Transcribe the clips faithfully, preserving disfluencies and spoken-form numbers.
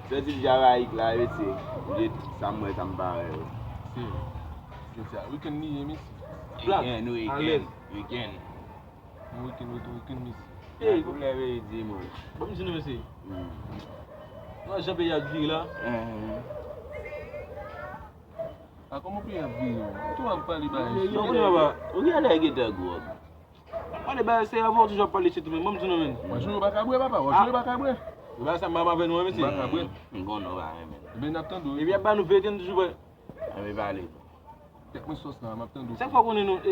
Sòti Jamaik la, mesye. Jet, sa m wè, sa m pa wè yo. Se, se sa. Weekend li ye, mesye. Black. Weekend, weekend, alèz. Weekend. Weekend, weekend, weekend, mesye. Ey, pwoblèm e di, man. Bon, m di nou, mesye. Hmm. Nan jan peyi a vire la. Hein. A, kòman peyi a vire, man? Ou tou ap pale bagay. Ou konnen, papa. Ou gen lè gentan gwòg. Pale bagay serye avè w, toujou ap pale shit ou menm. Bon, m di nou, menn. Wè, jounen w pa ka bwè, papa. Wè, jounen w pa ka bwè. Ou pa sanm avè nou, mesye. M pa ka bwè. M konnen w pa renmen. Ebyen, n ap tande w. Epi, ap ba nou verite, n toujou prè. Ann pale. Tèt mwen sòs la, m ap tande w. Sa k fè w konnen nou, e, e,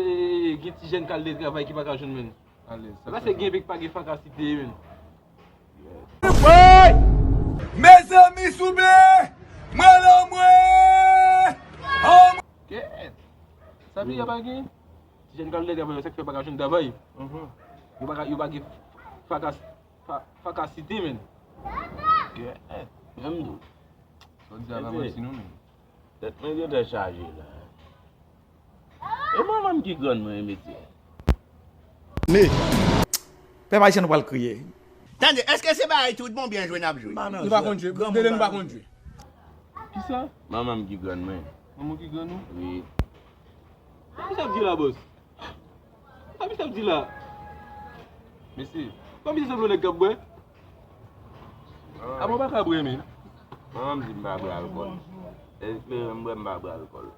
e, gen ti jèn k al de travay ki pa ka jwenn, menn. Alèz, sa k fè sa? Gen epi k pa gen fakasite, menn. Woy! Mezanmi, souple! Mwen la, mwen! Oh! Kèt! Sa peyi a pa gen? Ti jèn k al de travay, sa k fè pa ka jwenn travay. Mhm. Yo pa ka, yo pa gen fakas, fa-, fakasite, menn. Kèt! Menm tou. Sa w di a pa manti non, menn. Tèt mwen gentan chaje la. E manman m ki grann mwen, mesye. Ne. Pèp ayisyen nou pral kriye. Tande, èske se bagay tout bon byen jwe n ap jwe? Nou pa konn jwe. Dede nou pa konn jwe. Kisa? Manman m ki grann mwen. Manman w ki grann ou? Wi. Sa misye ap di la, bòs? Sa misye ap di la? Mesye. Kòman misye sanble yon nèg k ap bwè? Ah. Apa w pa ka bwè, men? Manman m di m pa bwè alkòl. Espere m bwè, m pa bwè alkòl.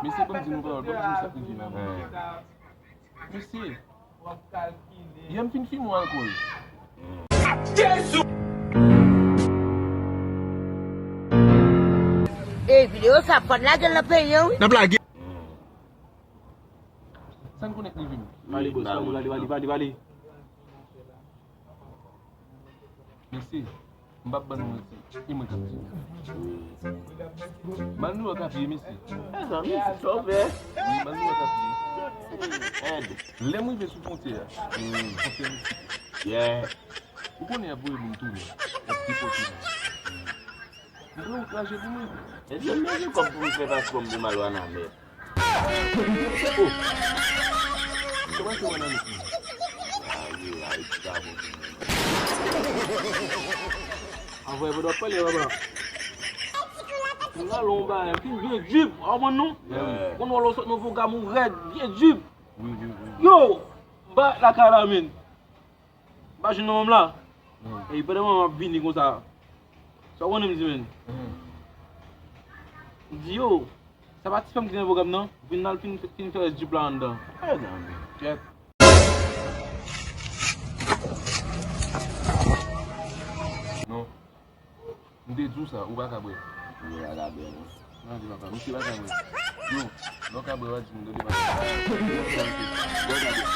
Mesye, ban m di nou pawòl, ban m di nou sa k rive la, man. Hein. Mesye, yè m fin fimen yon alkòl. Jezi! Ey, videyo sa ap fè lage l nan peyi an, wi. N ap lage. Sa n konnen k rive m. Pale, bòs, pale, pale, pale, pale, pale. Mesye, m p ap ban nou manti, e mwen k ap di nou. Malnouwè k ap ye, mesye. Mezanmi, sa w fè? Wi, malnouwè k ap ye. Èd. Lè m rive sou fwontyè a, fwontyè Meksik. Yeah. Ou konnen y ap voye moun tounen, y ap depòte moun. M pran yon kraje pou mwen. Mesye, m bezwen kòb pou m fè paspò m pou m al Wanament. Oh! Kòman se Wanament menm? Ayi, ayi, ti pa bon pou mwen. Anvwè, pandan w ap pale, papa. M nan lon bagay, fin byen djip, w konprann non? Konn wè lè w sot nan vogam ou rèd, byen djip. Wi, wi, wi. Yo! M pa lakay la, menn. M pa jwenn manman m la. Hmm. E pandan manman m ap vini konsa. Sa w konnen m di, menn? Hmm. M di, yo, sa pa ti fanm ki nan pwogram nan? Vin al fin, fin fè rès djip la anndan. Kèt. Non. M te di w sa, ou pa ka bwè. Ou pa ka bwè, non. Nan, di pa ka. Misye pa ka bwè. Yo, lè w ka bwè, w a di m, tande pa ka.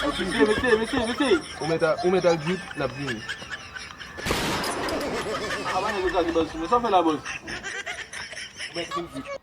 Mesye, mesye, mesye, mesye. Ou mèt a, ou mèt al drip, n ap vini. A, pa nèg yo ka gen bòz sou mwen. Sa w fè la, bòz? Ou mèt vin drip.